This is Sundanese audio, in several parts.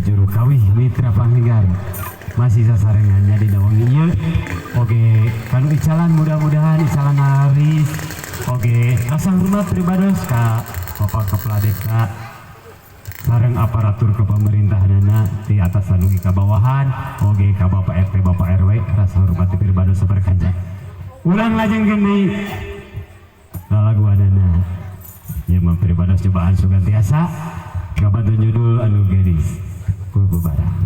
Juru kawih mitra panglinggar masih sasarengannya di wengi ieu. Oke, kanu icalan mudah-mudahan icalan laris. Oke, rasa hormat pribados ka Bapak Kepala Desa sareng aparatur kepemerintahanana di atas dugi ka bawahan, oge ka Bapak RT, Bapak RW, rasa hormat pribados sabarkaja. Urang lajengkeun deui lalaguanana. Ieu mah pribados cobaan sugan tiasa gabantu judul anu geulis ku bebarang.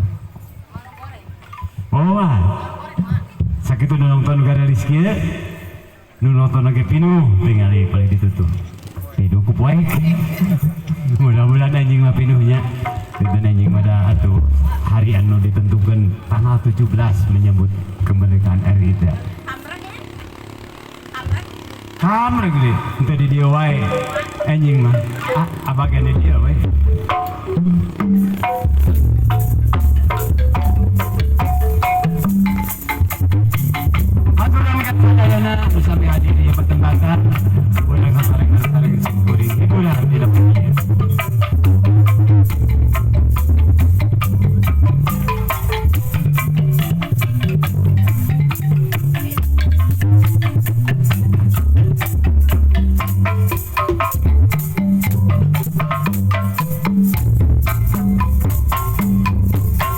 Oh, wah. Sakitu nu nonton garelis kieu, nu nonton ge pinuh tingali paling ditutup. Pinuh ku poek. Mudah-mudahan anjing mah pinuhnya. Dinten anjing mah da atuh hari anu ditentukan tanggal 17 menyambut kemerdekaan RI teh. Kamar gede, ente di dieu wae. Anjing mah. Ah, apa di dieu wae. Aturan kasadayana nu sami hadir di pertempatan urang sasarengan sareng kuring hiburan dina wengi ieu.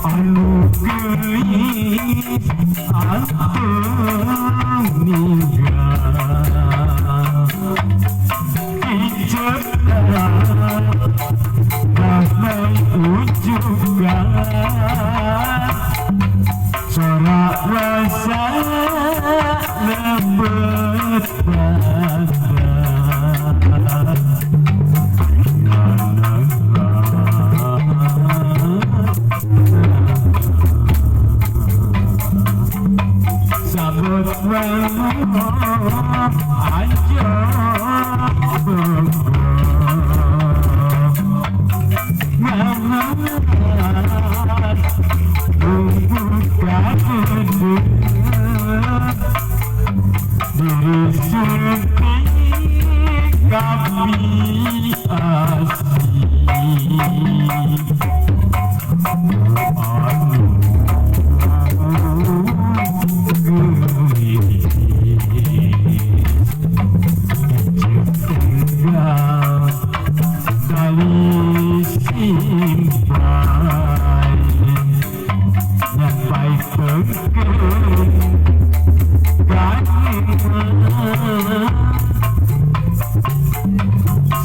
Anu geulis anteng ninggal iceuna damai ujugan sorak rasa lembut sabut diri surti kami asih anu geulis tinggal tali simpai nyampai pengkeun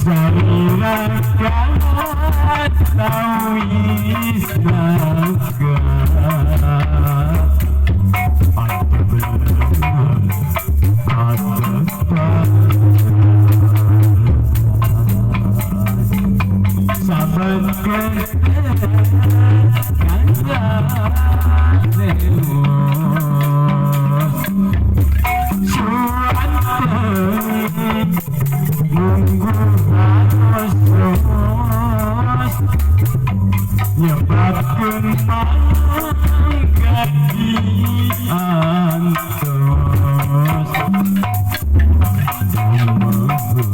sarirakan tawis naga sahabat ke